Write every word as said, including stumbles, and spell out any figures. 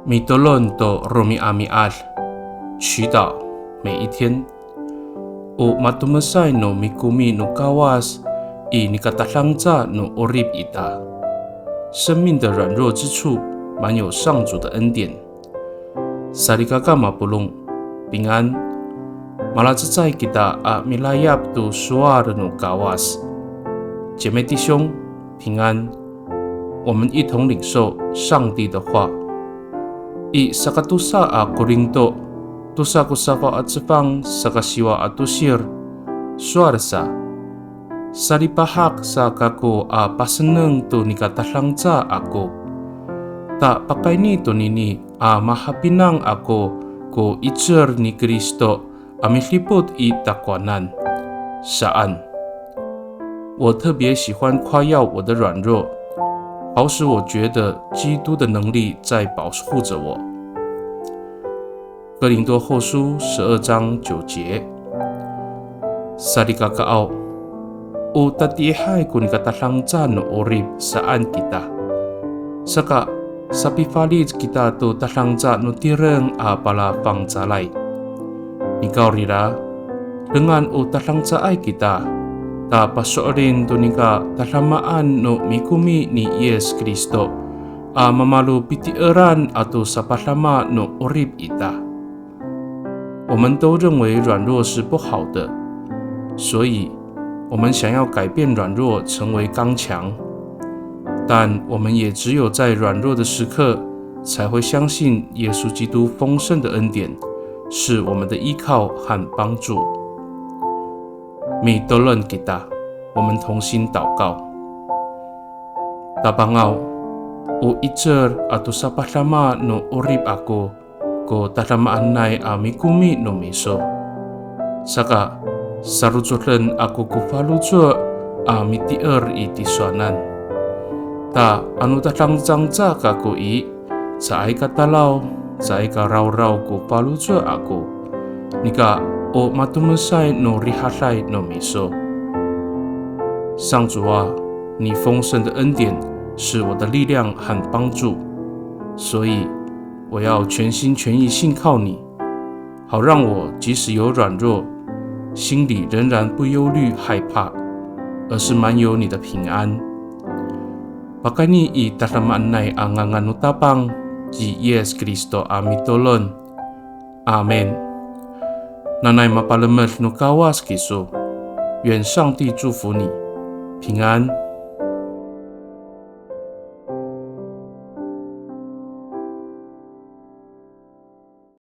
Mitolon to romi'ami'ad, 祈祷每一天。O matomesay no mikomi no Kawas i nikatadangca no 'orip ita. 生命的软弱之处，满有上主的恩典。Salikaka mapolong, 平安。Malacecay kita a milayap to sowal no Kawas. 姐妹弟兄，平安。我们一同领受上帝的话。I sakatosa a Korinto, tosa ko safaw a cefang, saka siwa a tosir, sowal sa, salipahak sa kako a paseneng to nikatadangca ako. Ta pakayni tonini a mahapinang ako ko 'icel ni Kristo a midipot i takowanan, saan. 我特别喜欢夸耀我的软弱，好使我觉得基督的能力在保护着我。哥林多后书十二章九节。Salikakaaw, o tatiihay ko nikatadangca no 'orip saan kita. Saka, sapifalic kita to tadangca no tireng a palafangcalay. Nikawrira, dengan o tadangcaay kita, ta paso'elin to nika tadamaan no mikomi ni Yis Kristo a mamalo pitieran ato sapadama no 'orip ita. 我们都认为软弱是不好的，所以我们想要改变软弱成为刚强。但我们也只有在软弱的时刻，才会相信耶稣基督丰盛的恩典是我们的依靠和帮助。Mitolon kita, 我们同心祷告。Tapangaw, o 'icel ato sapadama no 'orip ako ko tadamaanay a mikomi no miso. Saka, sarocoden ako ko faloco' a mitier i tisowanan. Ta ano tadangcangca kako i, caay ka talaw, caay ka rawraw ko faloco' ako. Nika o matomesay no rihaday no miso. 上主啊，你丰盛的恩典是我的力量和帮助，所以 我要全心全意信靠你，好让我即使有软弱，心里仍然不忧虑害怕，而是满有你的平安。Pakayni i tadamaanay a ngangan no Tapang ci Yis Kristo a mitolon. Amin. Nanay mapalemed no Kawas kiso. 愿上帝祝福你，平安。